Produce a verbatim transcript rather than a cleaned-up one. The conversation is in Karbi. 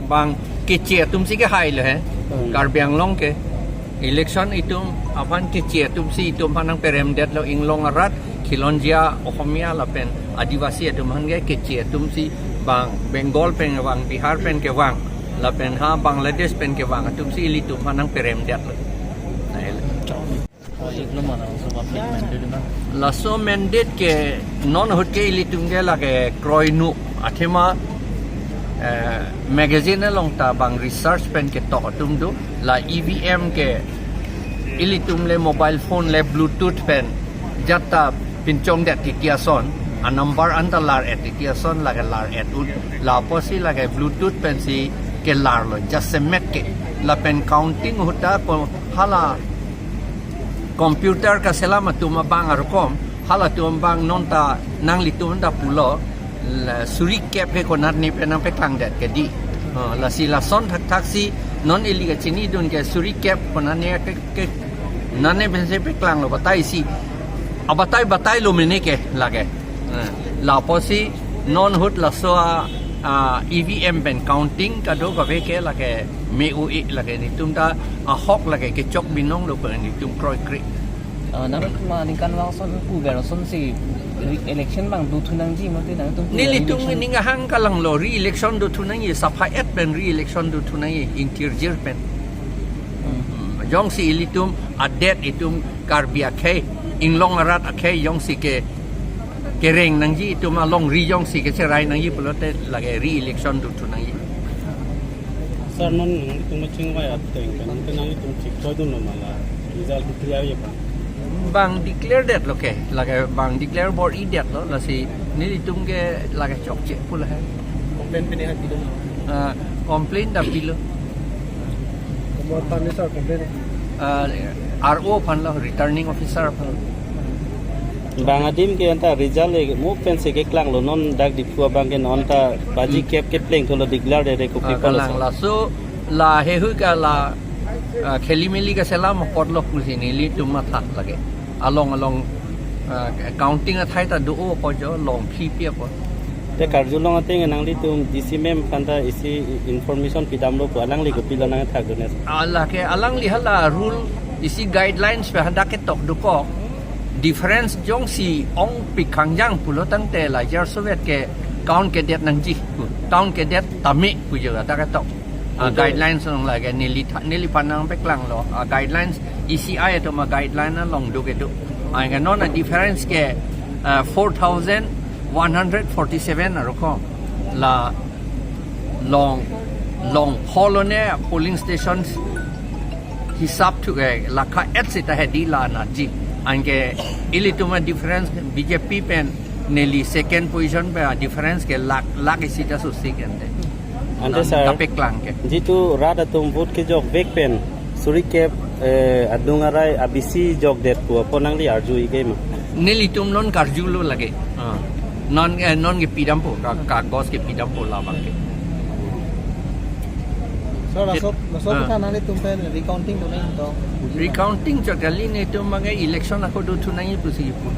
Bang keche atumsi kehai lo he. Hmm. Karbi Anglong ke election itum aphan keche atumsi itum aphan nangperemdetlo, inglong arat, khilonjia Ohomia lapen Adivasi atum aphan ke keche atumsi bang Bengal pen kevang, Bihar pen kevang, lapen ha Bangladesh pen kevang atumsi ilitum aphan nangperemdetlo. Laso mandate ke non ahut ke ilitum ke lake kroinu athema, eh, magazine along ta bang research pen ketok atum do, la E V M ke ilitum le mobile phone le Bluetooth pen jat ta pinchongdet titi ason, a number anta lar-et titi ason, lake lar-et un, lapusi lake Bluetooth pensi kelarlo, jasemet ke, lapen counting ahut ta ko hala computer kaselam atum abang arokom, halatum abang non ta nanglitum ta pulo, la, suri kep ke konatne pen nangpeklangdet ke di. Oh, lasi lason thakthaksi non ili kachinidun ke suri kep konatne ke, ke, nane pensi peklanglo batai si. Abatai batai lo mene ke lake. Eh, lapusi non ahut laso a, a, E V M pen counting kadokave ke lake me-o-e, lake netum ta ahok lake kechok binong lo pen netum kroikre. Ah, nangtum aningkanvang ason puver asonsi re-election bang dothu nangji mate nangtum puver Nelitum election? Ning ahang kalanglo, re-election dothu nangji, sapha-et pen re-election dothu nangji, ingkirjir pen. Hmm. Hmm, jongsi ilitum adet itum Karbi akhei, inglong arat akhei jongsi ke kereng nangji, itum alongri jongsi kecherai nangji pulote lake re-election dothu nangji. Sir, non nangtum chingvai ateng kan, nangtum chikchoi dunlo ma la result declare ye pa? Bang declare detlo ke, lake bang declare bor-idetlo, lasi nelitum ke lake chokche pu lahai. Complaint pine ha pilo? Ah, complaint ta pilo. Komat aphan ni sir complaint? Ah, R O aphanlo, returning officer aphan. Bang adim ke anta result le mo pensi keklanglo, non dak Diphu abang ke non ta baji Hmm. kep kepleng tholo, declare det ko Ah, pi polo kalang sir? Laso la hehu ka la, ah, khelimeli kaselam apotlo pusi nelitum matha lake. Along along, ah, counting athai ta do-o apo jo, longphi pi apo. Te karjulong ateng nanglitum D C ma'am aphan ta isi information pidamlo pu, alangli kopilo nangthakdun-e? Lake alangli hala rule isi guidelines pen hadak ketok dokok. Difference jongsi ongpik kangjang pulo tangte la Jar Soviet ke count kedet nangji pu. Count kedet tame pu jo hadak ketok. Ah, Betul. Guidelines along lake neli tha-, neliphan nangpeklanglo. Ah, guidelines E C I atum a-guideline along do kedo. Anke non a-difference ke, ah, four thousand one hundred forty-seven arokom. La long, longpho lone polling stations hisap thu ke lakha-et sita hedi la nangji. Anke ilitum a-difference B J P pen neli second position pen a-difference ke lakh, lakh isi ta susi ke ante. Ante, non sir, kapeklang ke. Jitu rat atum vote kejokvek pen suri kep, eh, adung arai abisi jokdet pu apo nangli arju-ik ma? Nelitum non karjulo lake. Ah. Non, eh, non kepidampo, ka-, kagos kepidampo labang ke. Sir, laso, laso Ah. Aphan nanglitum pen recounting do nangji to? Recounting chot kali, netum abang ke election ako dothu nangji pusi pu.